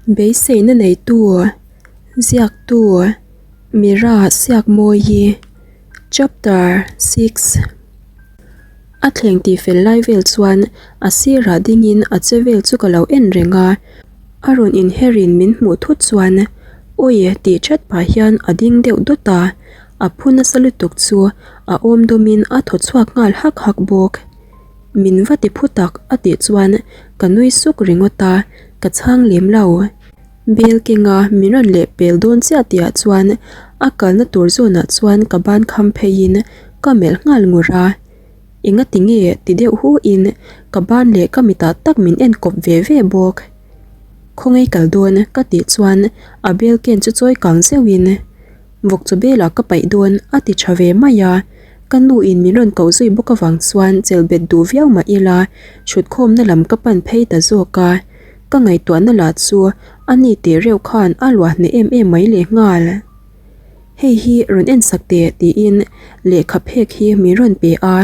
Beiseina neitu, ziaktu, Mira Siakmawi, Chapter 6 A thleng tih fel lai vel chuan a sirah dingin a che vel chu ka lo en reng a, a rawn inherin min hmuh thut chuan Awi tih that pah hian a ding deuh dawt a, a phu nasa lutuk chu a awm dawmin a thaw chhuak nghal hak hak bawk. Min va ti phu tak a tih chuan ka nui suk ringawt a, ka chhang lem lo. Bel kenga min rawn leh pel dawn chiah tihah chuan a kalna tur zawnah chuan ka ban kham pheiin ka melh nghal ngur a. Engati nge ti deuh hu in ka ban leh ka mitah tak min en kawp ve ve bawk. Khawngaih kal dawn ka tih chuan a bel ken chu chawi kang zeuhin. Vawk chaw belah ka paih dawn a ti tha ve mai a, ka nu in min rawn koh zui bawk avang chuan chelh bet duh viau mah ila thutkhawmna lam ka pan phei ta zawk a, ka ngaihtuahna lah chu a ni teh reuh khan a luah hneh em em mai leh nghal. Hei hi rawn en sak teh tiin lehkha phek hi min rawn pe a,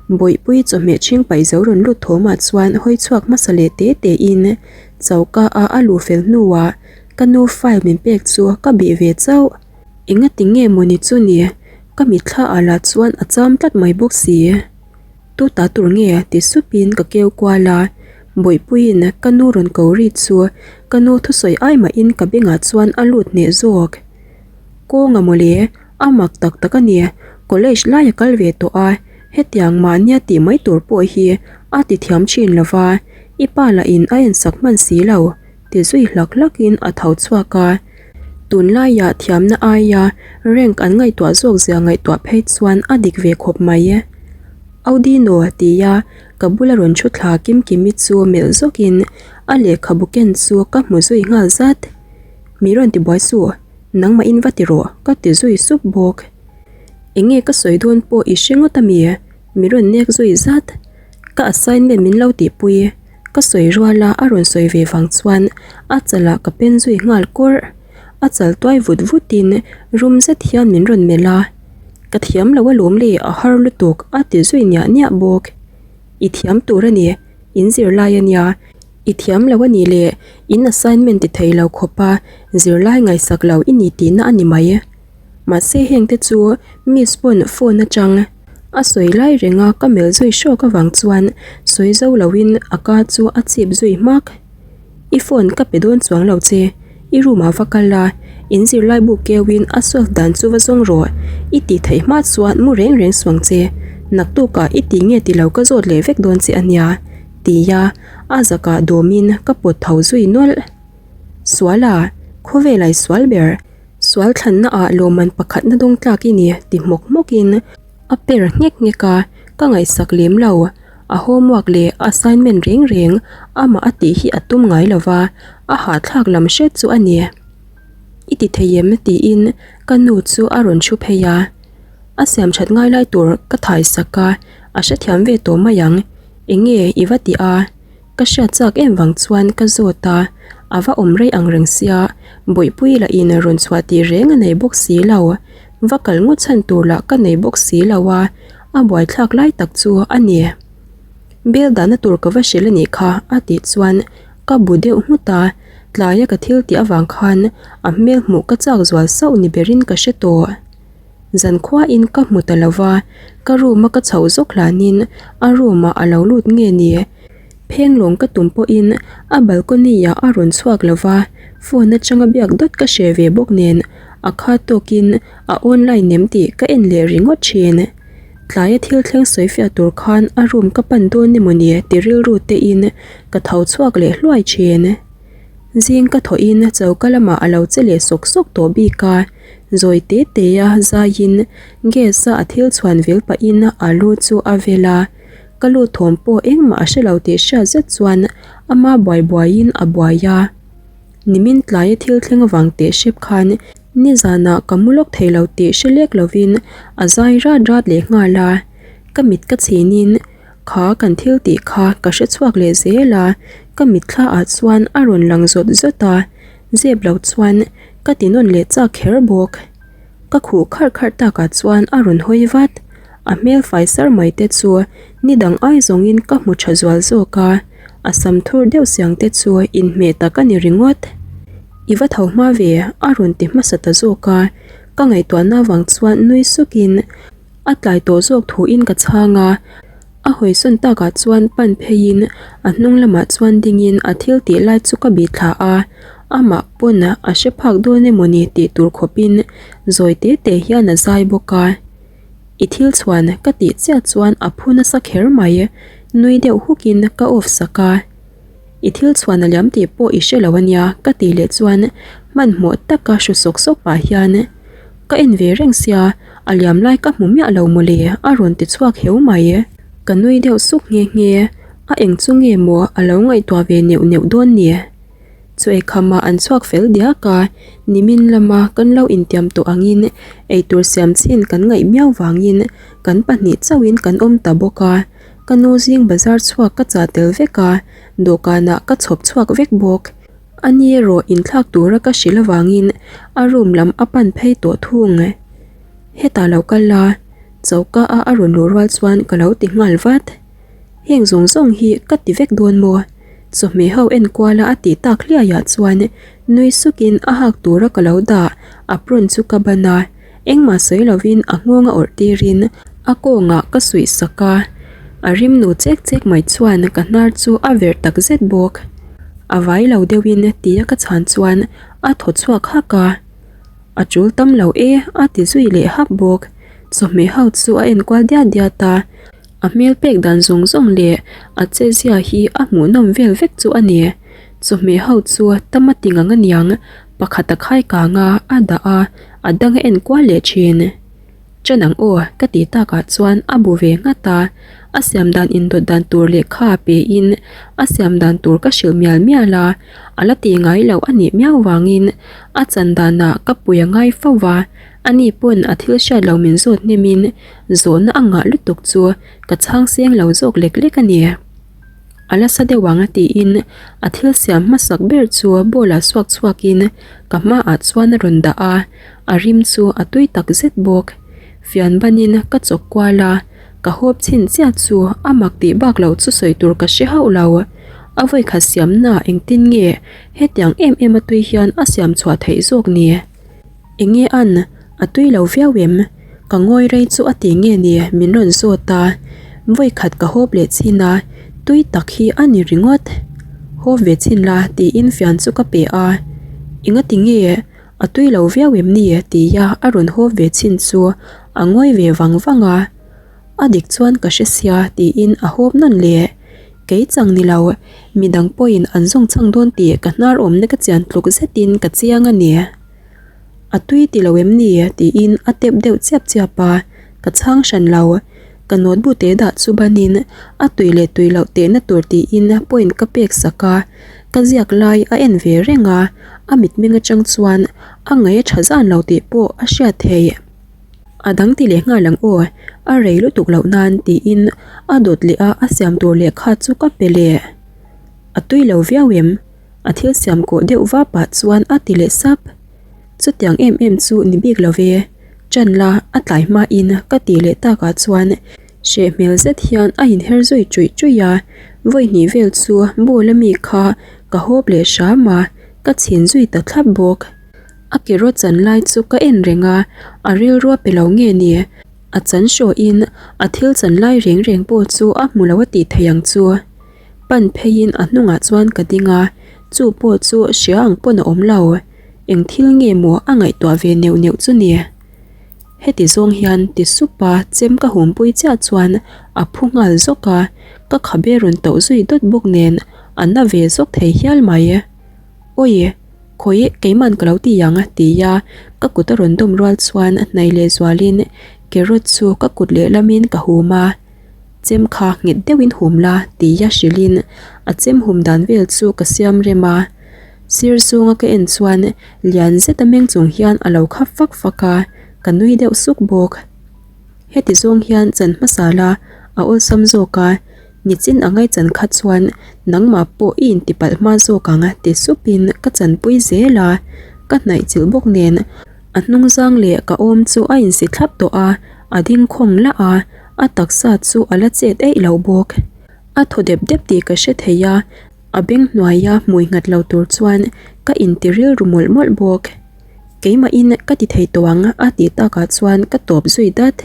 Bawihpui chawhmeh chhing paih zo rawn lut thawmah chuan hawi chhuak hmasa leh te te in choka a a luh fel hnuah Ka nu file min pek chu ka bih ve chauh. Engati nge mawni chu ni? Ka mitthla ah lah chuan a cham tlat mai bawk si. Tu ta tur nge ti supin ka keu kual a, Bawihpuiin ka nu rawn ko ri chu ka nu thusawi ai mahin ka bengah chuan a lut hneh zawk. Kawnga mawle, a mak tak tak a ni, college lai a kal ve tawh a, hetiang mahnia tih mai tur pawh hi a ti thiam thin lo va, i pa lahin a ensak hman si lo. Ti zui hlak hlakin a tho chhuak a, tunlaiah thiamna aia rank an ngaihtuah zawk zia ngaihtuah phei chuan a dik ve khawp mai. Audino tia ka bula rawn thu thla Kim Kimi chu melh zawkin a lehkhabu ken chu ka hmu zui nghal zat. Mi rawn ti buai suh, nangmah in va ti rawh ka ti zui sup bawk. Enge ka sawi dawn pawh i hre ngawt ami? Mi rawn nek zui zat. Ka assignment min lo tihpui. Ka sawi rual a, a rawn sawi ve vang chuan a chalah ka pen zui nghal kawrh. A chal tuai vut vutin rum zet hian min rawn melh a, Ka thiam lo alawm le, a har lutuk a ti zui niah niah bawk. I thiam tur a ni, in zirlai a nia. I thiam lo a nih le, in assignment ti thei lo khawp a, zirlai ngaihsak lo i ni tihna a ni mai. Mahse heng te chu Miss pawn phone atang a sawi lai reng a ka melh zui hrawk avang chuan sawi zo lo in a ka chu a chip zui hmak. I phone ka pe dawn chuang lo che, i room ah va kal a, in zirlai bu keu in a solve dan chu va zawng rawh, i tih theih hma chuan mu reng reng suang che, naktuk ah i ti nge ti lo ka zawt leh vek dawn che ania tia a zakah dawm in ka pawt tho zui nawlh. Sual a, khawvel ai sual ber. Sual thlanna ah lawmman pakhatna dawng tlak i ni ti hmawk hmawk in a per nghek nghek a, ka ngaihsak lem lo. A homework leh assignment reng reng amah a tih hi a tum ngai lo va, a hahthlak lam hret chu a ni. I ti thei em? tiin ka nu chu a rawn thu phei a. A siam that ngai lai tur ka thai sak a, a hrethiam ve tawh mai ang. Enge i va ti a? Ka hriat chak em vang chuan ka zawt a, a va awm rei ang reng sia, Bawihpui lah in rawn chhuah tih reng a nei bawk si lo, va kal ngawt chhan tur lah ka nei bawk si lo a, a buaithlak lai tak chu a ni. Bel dahna tur ka va hrilh a nih kha a tih chuan ka bu deuh nghut a, tlaia ka thil tih avang khan a hmel hmuh ka chak zual sauh ni berin ka hre tawh. Zankhuain ka hmu ta lo va, ka room a ka chhoh zawk hlanin a room ah a lo lut nge ni? Phenglawng ka tum pawhin a balcony ah a rawn chhuak lo va, phone atanga biak dawt ka hre ve bawk nen a kha tawkin a online em tih ka en leh ringawt thin. Tlaia thil thleng sawi fiah tur khan a room ka pan dawn emaw ni ti rilru tein ka tho chhuak leh hluai thin. Zing ka thawhin choka lamah a lo che leh sawk sawk tawh bik a. Zawi te te a zaiin gas a a thil chhuan vel pahin alu chu a vel a, ka lu thawm pawh engmah a hre lo tih hriat zet chuan ama buai buaiin a buai a. Nimin tlaia thil thleng avang teh hrep khan nizanah ka mu lawk thei lo tih hre lek lovin a zai rat rat leh nghal a, ka mit ka chhinin kha kan thil tih kha ka hre chhuak leh zel a, ka mitthla ah chuan a rawn lang zawt zawt a. Zep lo chuan ka ti nawn leh chak kher bawk. Ka khuh kharh kharh takah chuan a rawn hawi vat. A hmel fai sar mai te chu ni dang ai zawngin ka hmu tha zual zawk a, a sam thur deuh siang te chu inhmeh tak a ni ringawt. I va tho hma ve a rawn ti hmasa ta zawk a, ka ngaihtuahna avang chuan nui sukin a tlai tawh zawk thuin ka chhang a, a hawisawn takah chuan pan pheiin a hnung lamah chuan dingin a thil tih lai chu ka bih thla a, amah pawn a hre phak dawn emawni tih tur khawpin zawi te te hian a zai bawk a. I thil chhuan ka tih chiah chuan a phu nasa kher mai, nui deuh hukin ka off sak a. I thil chhuan a liam tih pawh i hre lo a nia ka tih leh chuan hmanhmawh taka hru sawk sawk pah hian ka en ve reng sia a liam lai ka hmu miah lo mawle a rawn ti chhuak heu mai. Ka nui deuh suk nghe nghe, a eng chu nge maw a lo ngaihtuah ve neuh neuh dawn ni. Chu eikham ah an chhuak fel diak a, nimin lama kan lo intiam tawh angin eitur siam chin kan ngaih miau vangin kan pahnih chauhin kan awm ta bawk a. Ka nu zing bazar chhuak ka chah tel vek a, dawhkanah ka chhawp chhuak vek bawk. A ni erawh inthlak tura ka hrilh avangin a room lam a pan phei tawh thung. Hetah lo kal la, choka a a rawn luh rual chuan ka lo ti nghal vat. Heng zawng zawng hi ka ti vek dawn maw? Chawhmeh ho enkuala a tih tak hliaiah chuan nui sukin a hak tura ka lo dah apron chu ka ban a. Engmah sawi lovin a nghawng a awrh tirin a kawngah ka suih sak a, a rim nu chek chek mai chuan ka hnar chu a verh tak zet bawk. A vai lo deuhin tia ka chhan chuan a thaw chhuak hak a, A tul tam lo e a ti zui leh hap bawk. Chawhmeh ho chu a enkual diat diat a, a hmel pek dan zawng zawng leh a che zia hi a hmuhnawm vel vek chu a ni. Chawhmeh ho chu tam a ti ngang aniang pakhat a khai kang a, a dah a, a dang a en kual leh thin. Ṭan ang aw ka tih takah chuan a bu ve nghat a, a siam dan indawt dan tur lehkha pein a siam dan tur ka hrilh mial mial a, a la tih ngai loh a nih miau vangin a chan danah ka pui a ngai fo va, ani pawn a thil hriat lo min zawt hnemin zawhna a ngah lutuk chu ka chhang seng lo zawk lek lek a ni. A la sa deuh ang tiin a thil siam hmasak ber chu bowl ah suak chhuakin ka hmaah chuan a rawn dah a, a rim chu a tui tak zet bawk. Fian banin ka chawk kual a, ka hawp chhin chiah chu a mak tih bak loh chu sawi tur ka hre hauh lo. A vawikhat siamna engtin nge hetiang em em a tui hian a siam chhuah theih zawk ni? Enge an, a tui lo viau em? Ka ngawi rei chu a ti nge ni min rawn zawt a, vawi khat ka hawp leh chin a, tui tak hi a ni ringawt. Hawp ve chin la tiin fian chu ka pe a, enga ti nge a tui lo viau em ni tia a rawn hawp ve chin chu a ngawi ve vang vang a, a dik chuan ka hre sia tiin a hawp nawn leh. Kei chang ni lo, midang pawhin an zawng chhang dawn tih ka hnar awmna ka chian tluk zetin ka chiang a ni. A tui ti lo em ni? tiin a tep deuh chiap chiap a, ka chhang hran lo. Ka notebook te dah chu banin a tui leh tui loh tehna tur tiin point ka pek sak a, ka ziak lai a en ve reng a, a mitmeng atang chuan a ngaih a tha zan lo tih pawh a hriat theih. A dang ti leh nghal ang aw, a rei lutuk loh nan tiin a dawt leh a, a siam tur lehkha chu ka pe leh. A tui lo viau em? A thil siam kawh deuh va pah chuan a ti leh sap. Chutiang em em chu ni bik lo ve, ṭan la a tlai hmain ka tih leh takah chuan hreh hmel zet hian a inher zui ṭuih ṭuih a, vawi hnih vel chu bowl a mi kha ka hawp leh hram a, ka chhin zui ta thlap bawk. A keraw chan lai chu ka en reng a, a rilru a pe lo nge ni? A chan hrawhin a thil chan lai reng reng pawh chu a hmu lo a tih theih ang chu. Pan pheiin a hnungah chuan ka ding a, chu pawh chu hria ang pawn a awm lo. Eng thil nge maw a ngaihtuah ve neuh neuh chu ni? Heti zawng hian ti sup a chem ka humpui chiah chuan a phu nghal zawk a, ka khabe rawn tauh zui dawt bawk nen a na ve zawk thei hial mai. Awi! Khawi keiman ka lo ti ang a ti a, ka kut a rawn dawm rual chuan hnaih leh zualin carrot chu ka kut lehlamin ka hum a. Chem kha nghet deuhin hum la tia hrilhin a chem hum dan vel chu ka siam rem a. Sir zunga ka en chuan lian zeta meng chung hian a lo khap fak fak a, ka nui deuh suk bawk. Heti zawng hian chan hmasa la a awlsam zawk a, nichin a ngaichan kha chuan nangmah pawh i intipalh hma zawk ang ti supin ka chanpui zel a, ka hnaih chilh bawk nen a hnung zang leh ka awm chu a insi thlap tawh a. A ding khawng lah a, a taksa chu a la chet eih lo bawk. A thaw dep dep tih ka hre thei a, a beng hnuaia hmui nghat lo tur chuan Ka inti rilru mawlh mawlh bawk. Keimahin ka ti thei tawh ang a tih takah chuan ka tawp zui dat.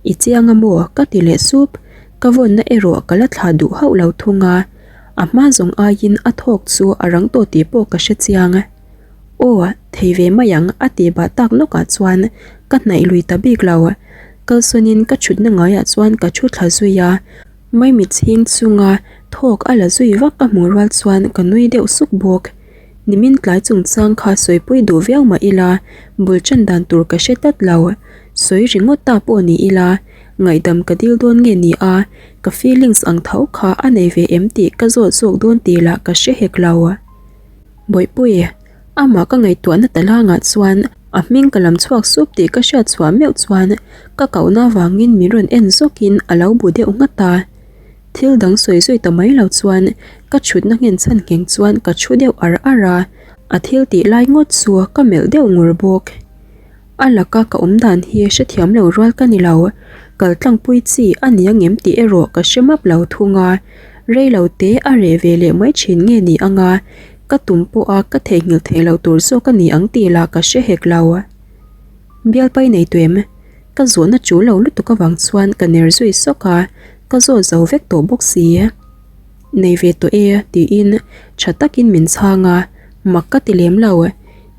I chiang a maw? ka ti leh sup. Ka vawnna erawh ka la thlah duh hauh lo thung a. A hma zawng aiin a thawk chu a rang tawh tih pawh ka hre chiang. Aw, thei ve mai ang a tih bah tak nawkah chuan ka hnaih lui ta bik lo. Kalsawnin ka thutna ngaiah chuan ka thu thla zui a. Maimit chhing chunga thawk a la zui vak ka hmuh rual chuan ka nui deuh suk bawk. Nimin tlai chungchang kha sawipui duh viau mah ila, bul tan dan tur ka hre tlat lo. Sawi ringawt ta pawh ni ila, ngaihdam ka dil dawn nge ni a, ka feelings ang tho kha a nei ve em tih ka zawt zawk dawn tih lah ka hre hek lo. Bawihpui, amah ka ngaihtuahna ta langah chuan a hming ka lam chhuak sup tih ka hriat chhuah meuh chuan ka kohna avangin min rawn en zawkin a lo bu deuh nghat a. Thil dang sawi zui ta mai lo chuan ka chhutna nghen chhan ngheng chuan ka thu deuh ar ar a, a thil tih lai ngawt chu ka melh deuh ngur bawk. A laka ka awm dan hi hrethiam lo rual ka ni lo, kal tlangpui chi a ni angem tih erawh ka hre map lo thung a, rei lo te a reh ve leh mai thin nge ni anga ka tum pawha ka theihnghilh theih loh tur zawk a ni ang tih lah ka hre hek lo. Bialpai nei tuem? Ka zawhna chu lo lutuk avang chuan ka ner zui sawk a, ka zawt zo vek tawh bawk si. Nei ve tawh e tiin tha takin min chhang a, mak ka ti lem lo.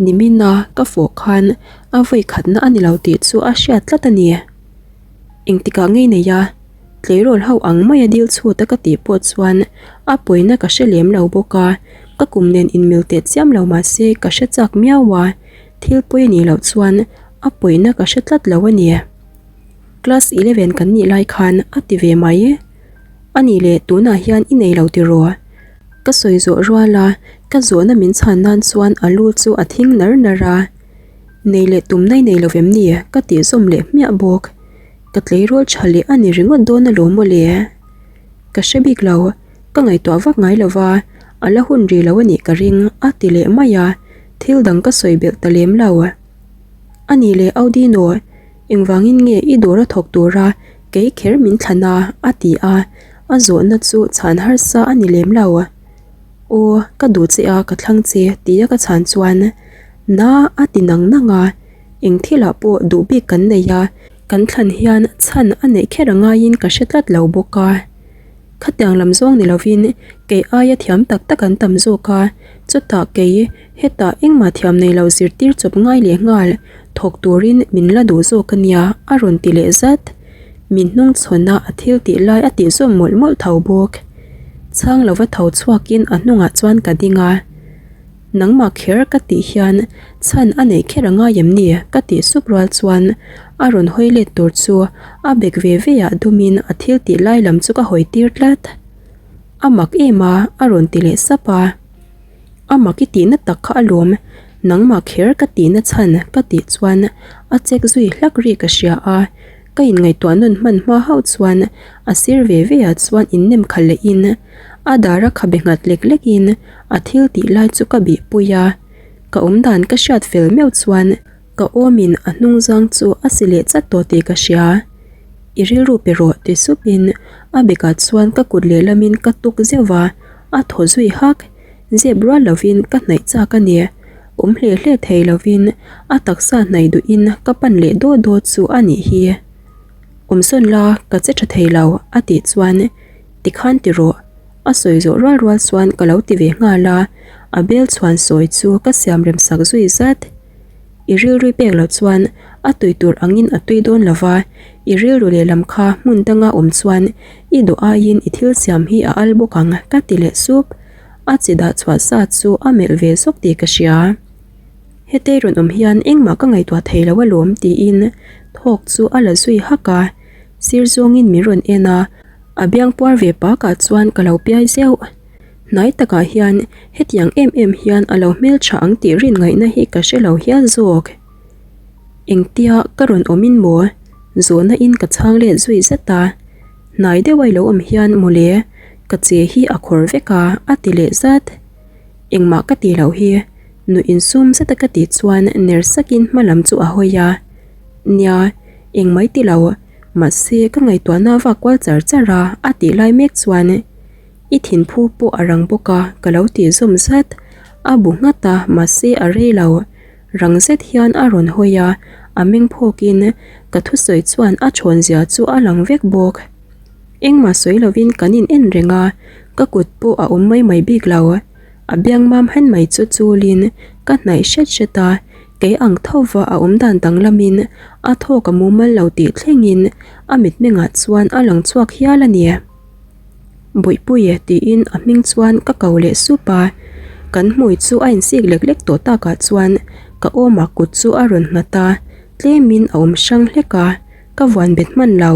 Nimina ka fawh khan a vawi khatna a ni lo tih chu a hriat tlat a ni. Engtikah ngei nei a, tleirawl ho ang maia dil chhut a ka tih pawh chuan a pawina ka hre lem lo bawk a, ka kum nen inmil teh chiam lo mahse ka hre chak miau a. Thil pawi a nih loh chuan a pawina ka hre tlat lo a ni. Class 11 kan nih lai khan a ti ve mai. A nih leh tunah hian i nei lo tiraw? Ka sawi zawh rual a, ka zawhna min chhan nan chuan a lu chu a thing nar nar a. Nei leh tum nai nei lo vem ni? Ka tih zawm leh hmiah bawk. Ka tleirawl tha leh a ni ringawt dawn alawm maw le. Ka hre bik lo, ka ngaihtuah vak ngai lo va, a la hun ri lo a nih ka ring a ti leh mai a. Thil dang ka sawi belh ta lem lo. A nih leh Audino, engvangin nge i dawr a thawk tura kei kher min thlan a? a ti a, a zawhna chu chhan harsa a ni lem lo. Aw, ka duh che a, ka thlang che, tia ka chhan chuan, Na a ti nang nang a, eng thilah pawh duh bik kan nei a, kan thlan hian chhan a neih kher a ngaiin ka hre tlat lo bawk a. Khatiang lam zawng ni lovin kei aia thiam tak tak an tam zawk a, chutah kei hetah engmah thiam nei lo zirtir chawp ngai leh nghal thawk turin min la duh zawk a nia a rawn ti leh zat. Min hnung chhawn a a thil tih lai a tih zawm mawlh mawlh tho bawk. Chhang lova tho chhuakin a hnungah chuan ka ding a. Nangmah kher ka tih hian chhan a neih kher a ngai em ni? ka tih sup rual chuan a rawn hawi let tur chu a bek ve ve ah dumin a thil tih lai lam chu ka hawi tir tlat. A mak em a a rawn ti leh sap a. A mak i tihna tak kha alawm, nangmah kher ka tihna chhan ka tih chuan a chek zui hlak ri ka hria a, ka inngaihtuah nawn hman hma hauh chuan a sir ve ve ah chuan innem khalh lehin a dar a khabe nghat lek lekin A thil tih lai chu ka bih pui a, ka awm dan ka hriat fel meuh chuan ka awmin a hnung zang chu a si leh chat tawh tih ka hria. I rilru pe rawh ti supin a bekah chuan ka kut lehlamin ka tuk zeuh va, a thaw zui hak. Zep rual lovin ka hnaih chak a ni. Awm hle hle thei lovin a taksa hnaih duhin ka pan leh dawt dawt chu a nih hi. Awmsawn la ka che tha thei lo a tih chuan tikhan ti rawh. A sawi zawh rual rual chuan ka lo ti ve nghal a, a bel chhuan sawi chu ka siam rem sak zui zat. I rilrui pek loh chuan a tui tur angin a tui dawn lo va, i rilru lehlam kha hmun danga awm chuan i duh aiin i thil siam hi a al bawk ang ka ti leh sup. A chi dah chhuah sa chu a melh ve zawk tih ka hria. Hetei rawn awm hian engmah ka ngaihtuah thei lo alawm tiin thawk chu a la zui hak a, sir zawngin min rawn en a. A biang puar ve pakah chuan ka lo piai zeuh. Hnai takah hian hetiang em em hian a lo hmeltha ang tih rin ngaihna hi ka hre lo hial zawk. Engtia ka rawn awmin maw? Zawhna in ka chhang let zui zet a. Hnai deuh a i lo awm hian mawle ka che hi a khawr vek a a ti leh zat. Engmah ka tih loh hi nuih insum zeta ka tih chuan ner sakin hma lam chu a hawi a. Nia, engmah i ti lo. Mahse, ka ngaihtuahna a vak kual char char a, a tih lai mek chuan i thinphu pawh a rang bawk a, ka lo tih zawm zat. A bu nghat a, mahse a rei lo. Rang zet hian a rawn hawi a, a meng phawkin ka thusawi chuan a thawn zia chu a lang vek bawk. Engmah sawi lovin kan in en reng a, ka kut pawh a awm mai mai bik lo. A biang mam hen mai chu chulin ka hnaih hret hret a, kei ang tho va a awm dan danglamin a thawk a mumal lo tih thlengin a mitmengah chuan a lang chhuak hial a ni. Bawihpuia tiin a hming chuan ka ko leh sup a, kan hmui chu a insik lek lek tawh takah chuan ka awmah kut chu a rawn nghat a, tlemin a awm hrang hlek a, ka vuan bet hman lo.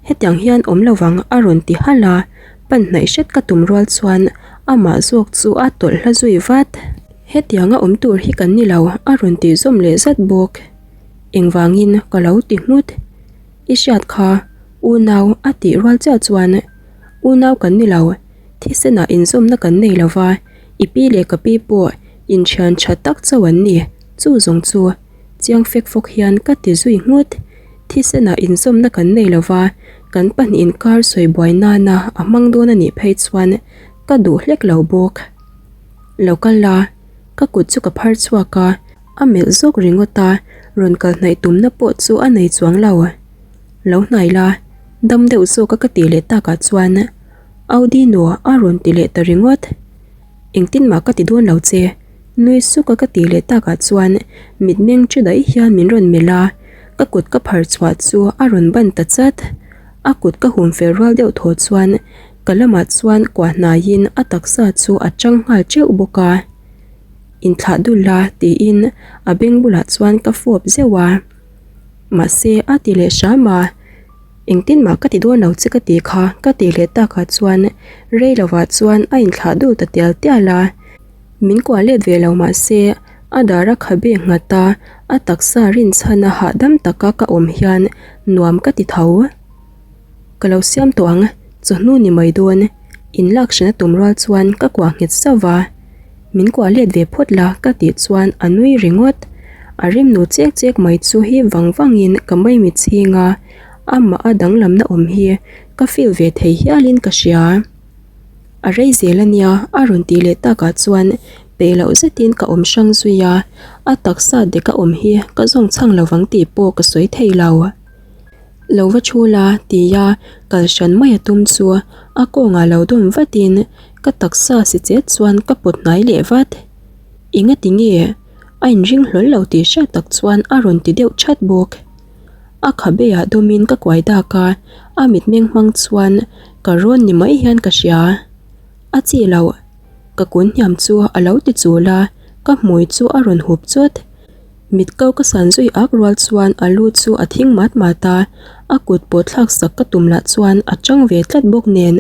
Hetiang hian awm lo vang a rawn ti halh a, pan hnaih hret ka tum rual chuan amah zawk chu a tawlh hla zui vat. Hetianga awm tur hi kan ni lo a rawn tih zawm leh zat bawk. Engvangin ka lo ti nghut. I hriat kha unau a tih rual chiah chuan unau kan ni lo, thisenah inzawmna kan nei lo va, i pi leh ka pi pawh inthian tha tak chauh an ni, chu zawng chu chiang fek fawk hian ka ti zui nghut. Thisenah inzawmna kan nei lo va, kan pahnih inkar sawi buai nana a hmang dawn a nih phei chuan ka duh hlek lo bawk. Lo kal la, ka kut chu ka phar chhuak a. A melh zawk ringawt a, rawn kal hnaih tumna pawh chu a nei chuang lo. Lo hnai la, dam deuh zawk a ka tih leh takah chuan Audi nu a rawn ti leh ta ringawt. Engtin mah ka ti dawn lo che, nui suk a ka tih leh takah chuan mitmeng che daih hian min rawn melh a, ka kut ka phar chhuah chu a rawn ban ta chat. A kut ka hum fel rual deuh thaw chuan ka lamah chuan kuah hnaiin a taksa chu a chang nghal teuh bawk a. Inthlah dul la tiin a beng bulah chuan ka fawp zeuh a, mahse a ti leh hram a, engtin mah ka ti dawn lo che ka ti kha ka ti leh takah chuan rei lovah chuan a inthlah dul ta tial tial a, min kuah let ve lo mahse a dar a khabe nghat a, a taksa rinchhan a hahdam taka ka awm hian nuam ka ti tho. Ka lo siam tawh ang, chawhnu ni mai dawn, inlak hran a tum rual chuan ka kuah nghet sauh va. Min kuah let ve phawt la ka tih chuan a nui ringawt. A rimnu chek chek mai chu hi vang vangin ka maimi chhing a, amah a danglamna awm hi ka feel ve thei hialin ka hria. A rei zel a nia a rawn tih leh takah chuan peih loh zetin ka awm hrang zui a, a taksa dek a awm hi ka zawng chhang lovang tih pawh ka sawi thei lo. Lo va thu la tia kal hran mai a tum chu a kawngah lo dawm vatin ka taksa si chet chuan ka pawt hnai leh vat. Enga ti nge? A inring hlawl lo tih hriat tak chuan a rawn ti deuh that bawk. A khabe ah dawmin ka kuai dak a, a mitmeng hmang chuan ka rawn ni mai hian ka hria. A chi loh. Ka kun hniam chu a lo ti chul a, ka hmui chu a rawn hup chawt. Mit ko ka san zui ak rual chuan a lu chu a thing mat mat a, a kut pawh thlak sak ka tum lah chuan a chang ve tlat bawk nen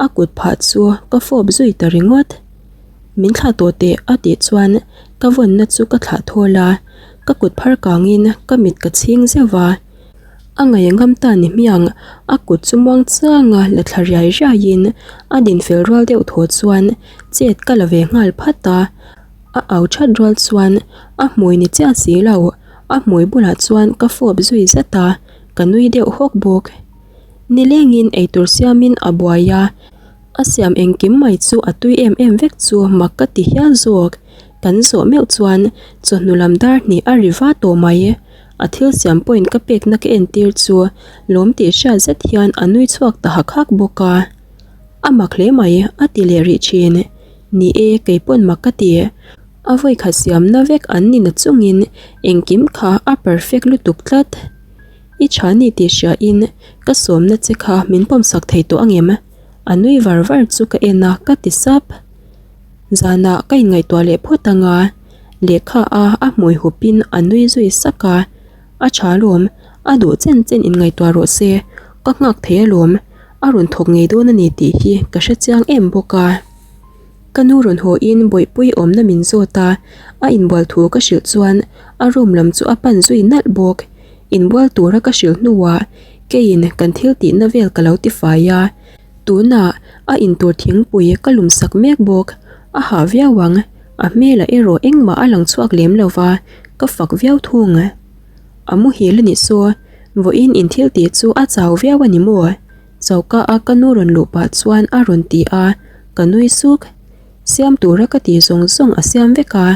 a kut phah chu ka fawp zui ta ringawt. Min thlah tawh teh a tih chuan ka vawnna chu ka thlah thawl a, ka kut phar kangin ka mit ka chhing zeuh a. A ngaih ngam ta ni hmiang a kut chu muang changa la thla riai riaiin a dinfel rual deuh thaw chuan chet ka la ve nghal phat a. A au that rual chuan a hmui ni chiah si lo, a hmui bulah chuan ka fawp zui zat a, ka nui deuh hawk bawk. Nilengin eitur siamin a buai a, a siam engkim mai chu a tui em em vek chu mak ka ti hial zawk. Kan zawh meuh chuan chawhnu lam dar hnih a ri va tawh mai. A thil siam point ka pekna ka entir chu lawm tih hriat zet hian a nui chhuak ta hak hak bawk a. A mak hle mai, a ti leh rih thin. Ni e, kei pawn mak ka ti. A vawikhat siamna vek an ni na chungin engkim kha a perfect lutuk tlat. I tha ni tih hria in ka sawmna che kha min pawmsak thei tawh angem? A nui var var chu ka en a, ka ti sap. Zanah ka inngaihtuah leh phawt anga, lehkha a a hmui hupin a nui zui sak a. A tha alawm, a duh chen chen inngaihtuah rawh se, ka nghak thei alawm. A rawn thawk ngei dawn a ni tih hi ka hre chiang em bawk a. Ka nu rawn haw in bawihpui awmna min zawt a, a inbual thu ka hrilh chuan a room lam chu a pan zui nalh bawk. Inbual tura ka hrilh hnuah keiin kan thil tihna vel ka lo tifai a, tunah a intur thingpui ka lum sak mek bawk. A hah viau ang, a hmelah erawh engmah a lang chhuak lem lo va, ka fak viau thung. A muhil a nih saw, vawiin in thil tih chu a chau viau a ni maw? Choka a ka nu rawn luh pah chuan a rawn ti a, ka nui suk. Siam tura ka tih zawng zawng a siam vek a,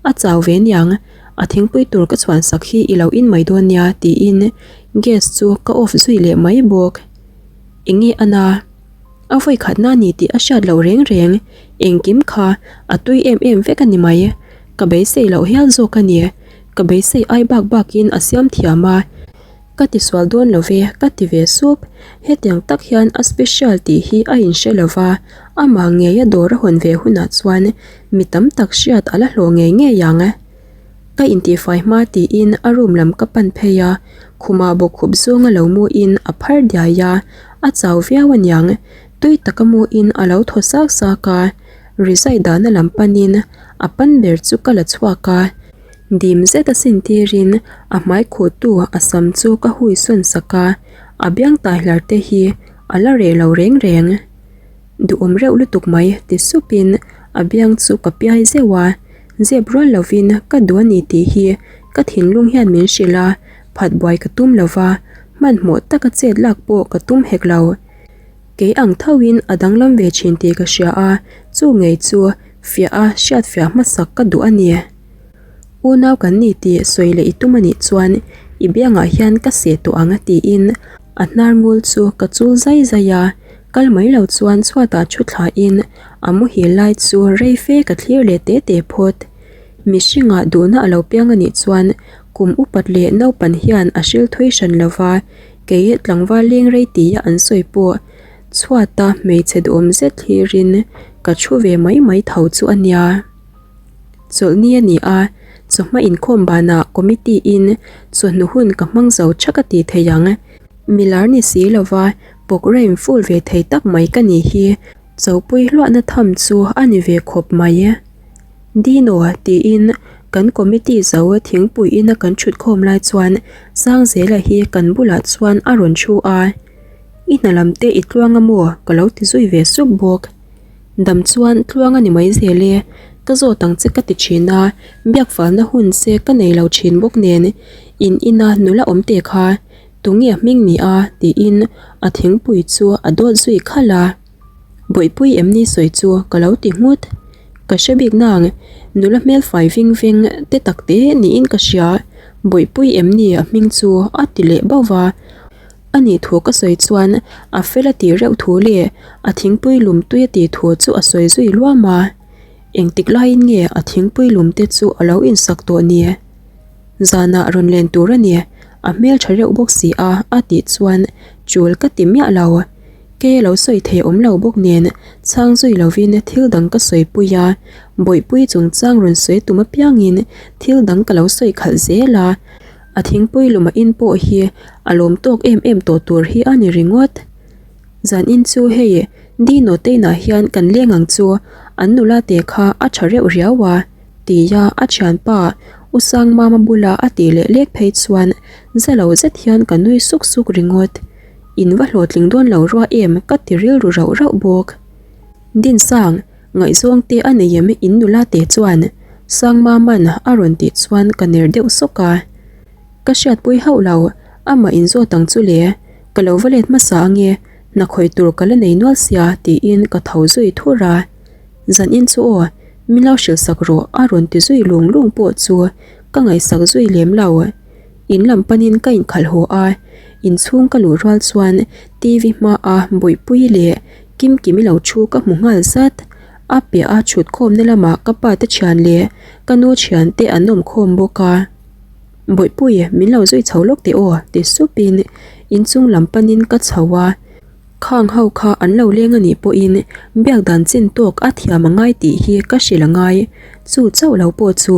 a chau ve niang, a thingpui tur ka chhuan sak hi i lo in mai dawn nia tiin gas chu ka off zui leh mai bawk. Enge a na? A vawi khatna ni tih a hriat loh reng reng, engkim kha a tui em em vek a ni mai. Ka beisei loh hial zawk a ni. Ka beisei ai bak bakin a siam thiam a. Ka tisual dawn lo ve, ka ti ve sup. Hetiang tak hian a special tih hi a inhre lo va, amah ngeia dawr a hawn ve hunah chuan mi tam tak hriat a la hlawh ngei ngei ang. Ka intihfai hma tiin a room lam ka pan phei a, khumah bawkkhup zawnga lo muin a phar diai a, a chau viau aniang. Tui taka muin a lo thaw sak sak a, rizai dahna lam panin a pan ber chu ka la chhuak a. Dim zet a sin tirin a hmai khuhtu a sam chu ka hui sawn sak a, a biang tai hlar te hi a la reh lo reng reng. Duhawm reuh lutuk mai ti supin a biang chu ka piai zeuh a, zep rual lovin ka duh a ni tih hi ka thinlung hian min hrilh a, phat buai ka tum lo va, hmanhmawh taka chet lak pawh ka tum hek lo. Kei ang thoin a danglam ve thin tih ka hria a, chu ngei chu fiah a hriat fiah hmasak ka duh a ni. Unau kan ni tih sawi leh i tum a nih chuan i biangah hian ka seh tawh ang a tiin a hnar ngul chu ka chul zai zai a, kal mai lo chuan chhuatah thu thlain a muhil lai chu rei fe ka thlir leh te te phawt. Mihringah duhna a lo piang a nih chuan kum upat leh naupan hian a hril thui hran lo va, kei tlangval leng rei tia an sawi pawh chhuata hmeichhe duhawm zet thlirin ka thu ve mai mai tho chu a nia. Chawlhni a ni a, chawhma inkhawm banah committee in chawhnu hun ka hmang zo thak a tih thei ang. Milar ni si lova programme full ve thei tak mai ka ni hi chopui hluahna tham chu a ni ve khawp mai. Dino tiin kan committee zo thingpui ina kan thutkhawm lai chuan Sangzela hi kan bulah chuan a rawn thu a, I hna lam te i tluang a maw? ka lo ti zui ve sup bawk. Dam chuan tluang a ni mai zel e, ka zawt ang che ka ti thin a, biak falna hun che ka nei lo thin bawk nen in ina nula awm te kha tunge a hming ni a tiin a thingpui chu a dawt zui khalh a. Bawihpui em ni sawi chu ka lo ti nghut. Ka hre bik nang, nula hmel fai ving veng te tak te niin ka hria, Bawihpui em ni a hming chu a ti leh bauh va. A nih thu ka sawi chuan a fel a tih reuh thu leh a thingpui lum tui a tih thu chu a sawi zui luam a. Engtik laiin nge a thingpui lum te chu a lo insak tawh ni? Zanah rawn len tur a ni, a hmel tha reuh bawk si a a tih chuan chul ka ti miah lo. Kei a lo sawi thei awm lo bawk nen chhang zui lovin thil dang ka sawi pui a, bawihpui chungchang rawn sawi tum apiangin thil dang ka lo sawi khalh zel a. A thingpui luma in pawh hi a lawm tawk em em tawh tur hi a ni ringawt. Zan in chu hei Dino te inah hian kan leng ang chu an nula te kha a tha reuh riau a tia a thianpa U Sangmama bula a tih leh lek phei chuan za lo zet hian ka nui suk suk ringawt. In va hlawhtling dawn lo rua em ka ti rilru rauh rauh bawk. Dinsang, ngaihzawng te a nei em in nula te chuan Sangmaman a rawn tih chuan ka ner deuh sawk a. Ka hriatpui hauh lo, amah inzawt ang chu le, ka lo va let hmasa ange, hna khawih tur ka la nei nual sia tiin ka tho zui thur a. Zan in chu aw, min lo hrilh sak rawh a rawn ti zui lung lung pawh chu ka ngaihsak zui lem lo. In lam panin ka inkhalh haw a, inchhung ka luh rual chuan TV hmaa Bawihpui leh Kimkimi lo thu ka hmu nghal zat. A piah a thut khawmna lamah ka pa te thian leh ka nu thian te an awm khawm bawk a. Bawihpui min lo zui chho lawk teh aw ti supin inchung lam panin ka chho a. Khang ho kha an lo leng a nih pawhin biak dan chin tawk a thiam a ngai tih hi ka hrilh a ngai. Chu chauh lo pawh chu.